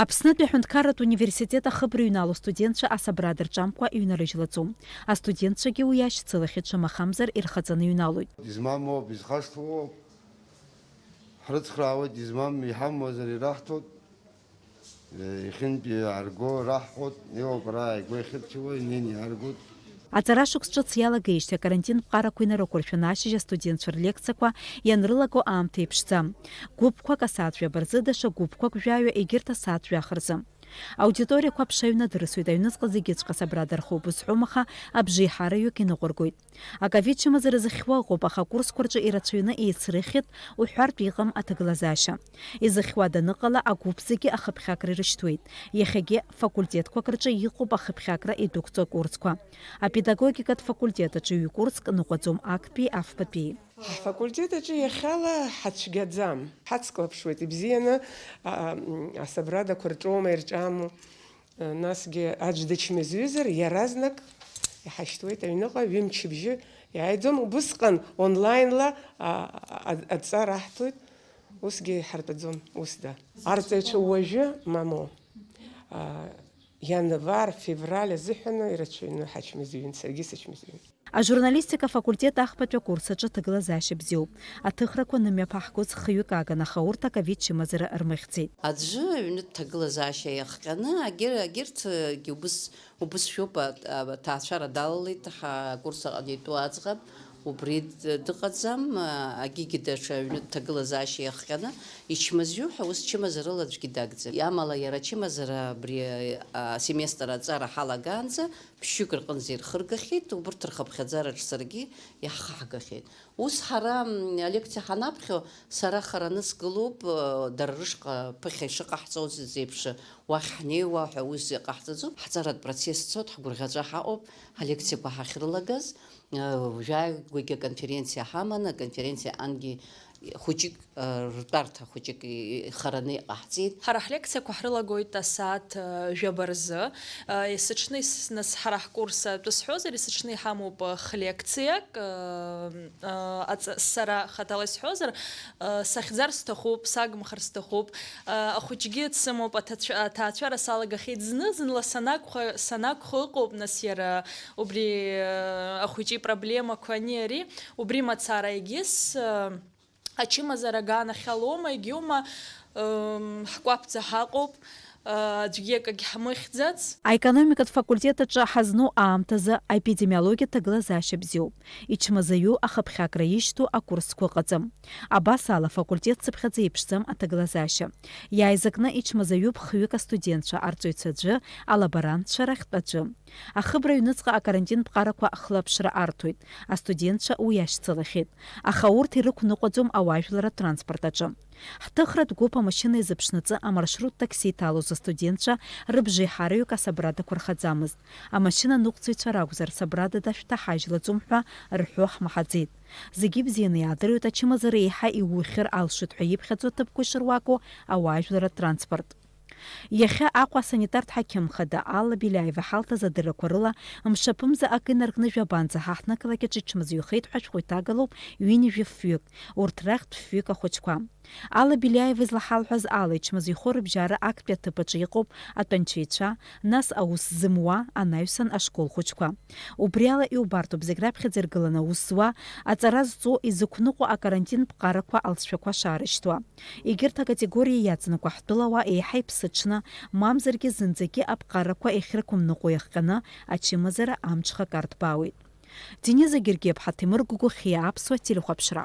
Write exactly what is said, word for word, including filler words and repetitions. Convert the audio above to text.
Аԥснытәи аҳәынҭқарратә университет ахыбра иҩналоу астудентцәа асабрада рҿамкәа иҩнарыжьлаӡом. Астудентцәагьы уи ашьцылахьеит, шамахамзар ирхаҵаны иҩналоит. Измамоуп, изхашҭуоуп, ҳрыцхраауеит, измам иҳамуазар ираҳҭоит, иахьынтәи иаарго раҳҳәоит, иоуп ара ааигәа иахьырчуа, инеин иааргоит. Аҵара шықәс ҿыц иалагеижьҭеи акарантин ԥҟарақәа инарықәыршәаны ашьыжь астудентцәа рлекциақәа ианрылаго аамҭа еиԥшӡам. Гәыԥқәак асааҭ жәаба рзы, даҽа гәыԥқәак жәаҩа, егьырҭ асааҭ жәаха рзы. Аудиториақәа аԥша ҩнадырсуеит, аҩныҵҟа зегьыҵәҟьа асабрада рхы убызҳәом, аха абжеиҳараҩык иныҟәыргоит. Аковид чымазара зыхьуа ыҟоуп, аха акурсқәа рҿы ирацәаҩны еицрыхьит уҳәартә иҟам аҭагылазаашьа. Изыхьуа даныҟала, агәыԥ зегьы ахыԥхьакра ирышьҭуеит. Иахьагьы факультетқәак рҿы иҟоуп ахыԥхьакра идәықәҵоу акурсқәа. Апедагогикатә факультет аҿы ҩ-курск ныҟәаӡом, актәи, афбатәи. Ҳфакультет аҿы иахьала ҳацәгьаӡам. Ҳацклаԥшуеит ибзианы, а, м, асабрадақәа рҿоума, ирҿаму. Насгьы аӡә дычмазаҩызар, иаразнак иҳашьҭуеит аҩныҟа, ҩымчыбжьы иааиӡом. Убысҟан онлаинла, а, а, адҵа раҳҭоит, усгьы иҳартәаӡом, усда. Арҵаҩцәа уажәы, мамоу, а, ианвар, февраль азыҳәаны ирацәаҩны ҳачмазаҩын, саргьы сычмазаҩын. Ажурналистика афакультет ахԥатәи акурс аҿы аҭагылазаашьа бзиоуп. Аҭыхрақәа нымҩаԥаҳгоз хҩык агын, аха урҭ аковид чымазара рмыхьӡеит. Аӡәы аҩнытә ҭагылазаашьа иахҟьаны, агьыр-, агьырҭгьы убыс, убыс шәоуп, а-, а-, аҭаацәара далалеит, ҳа-, акурс аҟны итәоу аӡӷаб, убри д-, дыҟаӡам, а-, агьигьы даҽа аҩнытә ҭагылазаашьа иахҟьаны, ичмазаҩу ҳәа ус чымазарыла аӡәгьы дагӡам. Амала иара ачымазара абри, а, асеместр аҵара ҳалагаанӡа, ԥшьҩык рҟынӡа ирхыргахьеит, убырҭ рхыԥхьаӡараҿ саргьы иаҳхаҳгахьеит. Ус ҳара, м, алекциа ҳанаԥхьо, сара хараны сгылоуп, э, дара рышҟа ԥыхьа ишыҟаҳҵоз еиԥш, уахь ҳнеиуа ҳәа ус иҟаҳҵаӡом. Ҳҵаратә процесс цоит, ҳгәырӷьаҵәа ҳаҟоуп, алекциақәа ҳахьрылагаз, э, жәаҩагьы аконференциа ҳаман, аконференциа ангьы хәыҷык, э, ртәарҭа хәыҷык и-, ихараны иҟаҳҵеит. Ҳара ҳлекциақәа ҳрылагоит асааҭ, э, жәаба рзы. Э, есыҽны ес-, нас ҳара ҳкурс атәы сҳәозар, есыҽны иҳамоуп, э, хлекциак, э, э, аҵ-, сара хаҭала исҳәозар, э, сахьӡар сҭахуп, сагымхар сҭахуп, э, ахәыҷгьы дсымоуп, аҭацә-, аҭаацәара салагахьеит зны-зынла санакәха, санакәха ыҟоуп, нас иара убри, э, ахәыҷы ипроблемақәа ани ари, убри мацара егьыс, э, Ачымазара аганахьалоума, егьиума, ыы, ҳкәаԥӡа ҳаҟоуп, ыы, аӡәгьы акагь ҳмыхьӡац. Аекономикатә факультет аҿы ҳазну аамҭазы аепидемиологиатә ҭагылазаашьа бзиоуп. Ичмазаҩу ахыԥхьакра ишьҭоу акурсқәа ыҟаӡам. Абас ала, афакультет цыԥхьаӡа иԥшӡам аҭагылазаашьа. Иааизакны ичмазаҩуп хҩык астудентцәа, арҵаҩцәа аӡәы, алаборантцәа рахьтә аӡәы. Ахыбра аҩныҵҟа акарантин ԥҟарақәа хылаԥшра арҭоит, астудентцәа уи ашьцылахьеит, аха урҭ ирықәныҟәаӡом ауаажәларратә транспорт аҿы. Ҳҭыхратә гәыԥ амашьына иазыԥшнаҵы амаршрут такси иҭалоз астудентцәа рыбжеиҳараҩык асабрадақәа рхаӡамызт. Амашьына ныҟәцаҩцәа ракәзар, асабрадада шәҭаҳажьлаӡом ҳәа рҳәо ҳмаҳаӡеит. Зегьы ибзианы иаадыруеит, ачымазара еиҳа иухьыр алшоит ҳәа иԥхьаӡо аҭыԥқәа ишыруаку ауаажәларратә транспорт. Иахьа Аҟәа асанитартә ҳақьым хада Алла Белиаева ҳалҭаз адыррақәа рыла, мшаԥымза акы инаркны жәабанӡа ҳаҳҭнықалақь аҿы иҽмазаҩхеит ҳәа шәҟәы иҭагалоуп ҩынҩажәи фҩык, урҭ рахьтә фҩык ахәыҷқәа. Алла Белиаева излаҳалҳәаз ала, иҽмазаҩхо рыбжьара актәи аҭыԥ аҿы иҟоуп атәанчаҩцәа, нас аус зымуа, анаҩсан ашкол хәыҷқәа. Убри ала иубартоуп зегь раԥхьаӡа иргыланы аус зуа, аҵара зҵо, изықәныҟәо акарантин ԥҟарақәа алҵшәақәа шаарышьҭуа. Егьырҭ акатегориа иаҵанакуа ҳтәылауаа еиҳа иԥсыҽны, мамзаргьы зынӡагьы аԥҟарақәа иахьрықәымныҟәо иахҟьаны ачымазара амҽхак арҭбаауеит. Дениза Гергиаԥҳа, Ҭемыр Гәыгәыхиа, Аԥсуа телехәаԥшра.